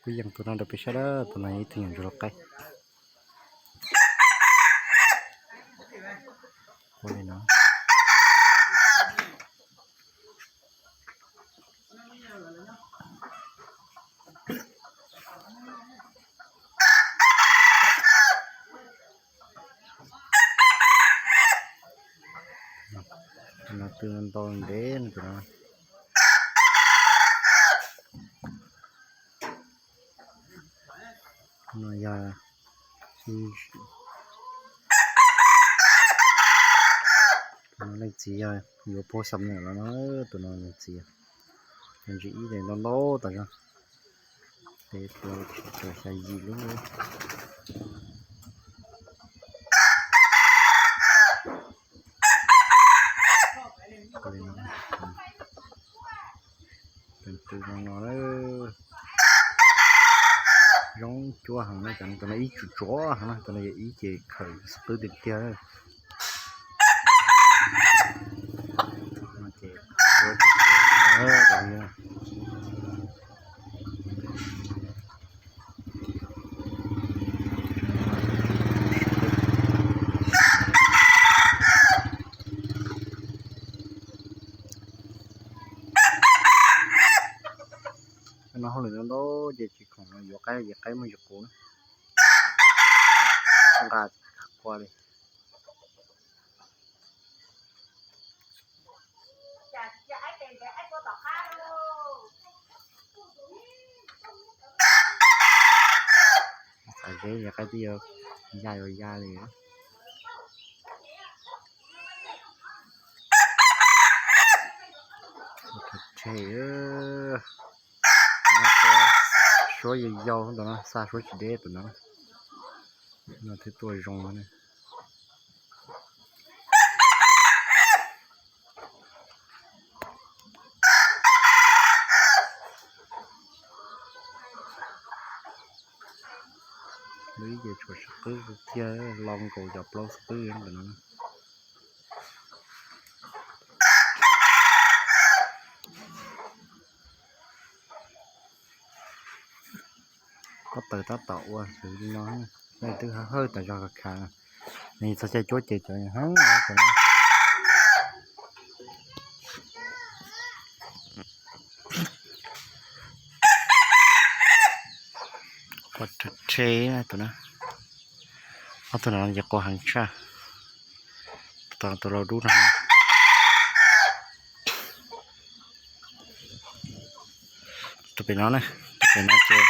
Kuv yees tus no rau peb saib, tus no yog ib tug nyuam ntsuag lau qaib. Ua li no. Tus no twb ntau ntev no, tus no. No yog, tus no leej txiv yog yuav puag xam nws los no, tus no leej txiv. Tus ntsis ib tes ntau ntau tas zog, tes plaub tsib rau xya yim lub. Tus no, zoo cuab heev na, tus no ib tsum tsuav heev na, tus no yog ib ces khawm xub qwb tiag tiag. No hauj lwm ntau ntau ces tsis khoom yuav qaib ces qaib muaj tsis qus na. Nqa qua li. Txav zeb ces qaib twb yuav ya yuav ya li. Rhe, suab yau yau tus no, xa suab tsis deb tus no. No twb tuaj zoo. Lub ib ces tshuav xub qwb tiag, lo nkaus cov plaub xub qwb ntawm no. Pob taws tab tom ua hwv li no, nej twb hawj tas zog khav khav. Nws txog caij cuab ces cov heev. Qua rhe rhe tus na. Ob tug no ces qua heev tshaj. Tus lau dub no. Tus pem no na, tus pem no ces,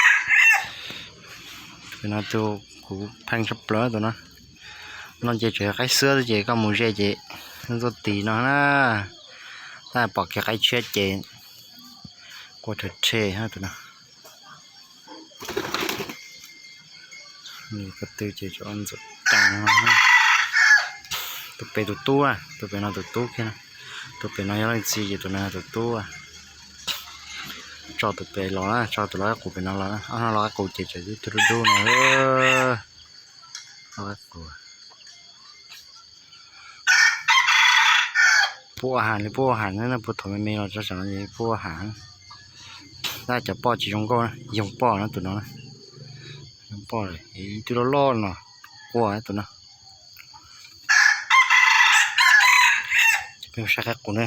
tus pem no tus kuv pheej tshaj plaws tus no. No ces tseem yog qaib xwb ces koj mus ze ces ntxuaj tis no na. Tab pom kiag qaib tshiab ces qua rhe rhe tus no. Nws ko tw ces tso ntxuam tas. Tus pem tus tub, tus pem no tus tub kiag. Tus pem no yog leej txiv ces tus no yog tus tub. Tso tus pem los na, tso tus lau qaib qus pem no los na. Ob no lau qaib qus ces tseem ib tug dub dub no. Lau qaib qus. Puab ua has li puab ua has na, puab thaum me me los tso tsam no puab ua has. Tab cov poj tsis zoo nkauj na, yoog poj no tus no. Yoog poj, ib tug loj loj no, qua tus no. Peb saib qaib qus na.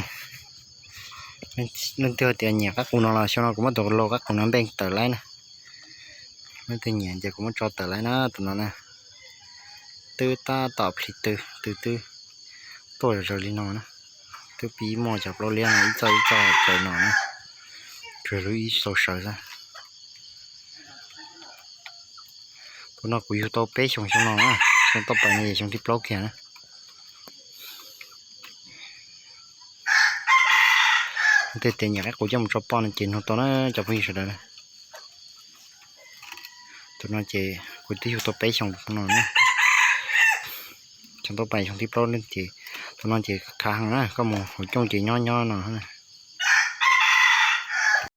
Leej twg tias nyiam qaib qus no los xyoo no kuv muab tus lau qaib qus no npeej tawm laib na. Leej twg nyiam ces kuv muab tso tawm laib na tus no na. Twb tab tom plhis tw, tw twb tuaj zom zaws li no na. Twb pib muaj cov plaub liab no ib txoj ib txoj tsaws no na. Tsuas lub ib tsis tau sawv xwb. Tus no kuv yug tau peb xyoos xyoo no na, xyoo toj pais no yog xyoo thib plaub kiag na. Tej tias nyiam qaib qus coj mus tso poj no ces nug tau na cov phooj ywg sawv daws na. Tus no ces kuv twb yug tau peb xyoos no na. Xyoo toj pais xyoo thib plaub ces tus no ces khav heev na, koj mus hauv cooj ces nyob nyob no.